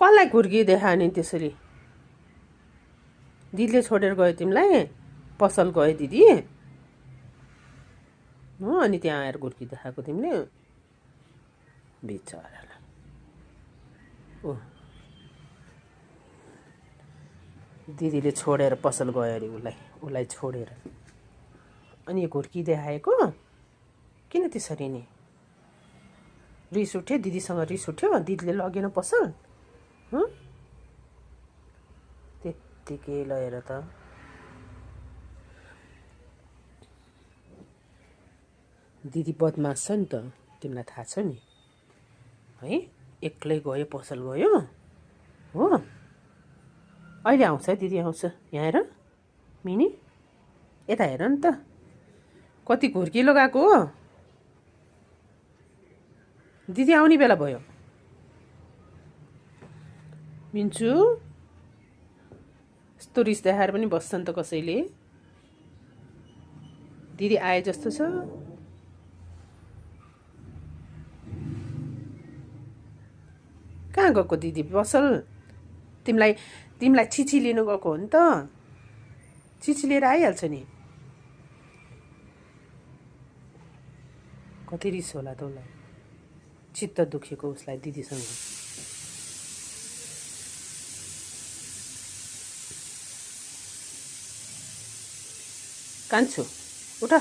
कसलाई घुर्की देखायो नि त्यसरी? दिदीले छोडेर गयो तिमीलाई? पसल गयो दिदी हो, अनि त्यहाँ आएर घुर्की देखाएको तिमीले? बिचरालाई। ओ दिदीले छोडेर पसल गयो अरे उसलाई छोडेर, अनि यो घुर्की देखाएको किन त्यसरी नि? रिस उठ्यो दिदीसँग, रिस उठ्यो दिदीले लगेन पसल? त्यत्तिकै लगेर त दिदी बदमास छ नि त, तिमीलाई थाहा छ नि है। एक्लै गयो, पसल गयो हो। अहिले आउँछ है दिदी, आउँछ। यहाँ हेर मिनी, यता हेर नि त कति घुर्की लगाएको हो। दिदी आउने बेला भयो। मिन्चु यस्तो रिस देखाएर पनि बस्छ नि त कसैले। दिदी आए जस्तो छ। कहाँ गएको दिदी पसल? तिमीलाई चिची लिनु गएको हो नि त। चिची लिएर आइहाल्छ नि। कति रिस होला त उसलाई, चित्त दुखेको उसलाई दिदीसँग। कान्छु उठ।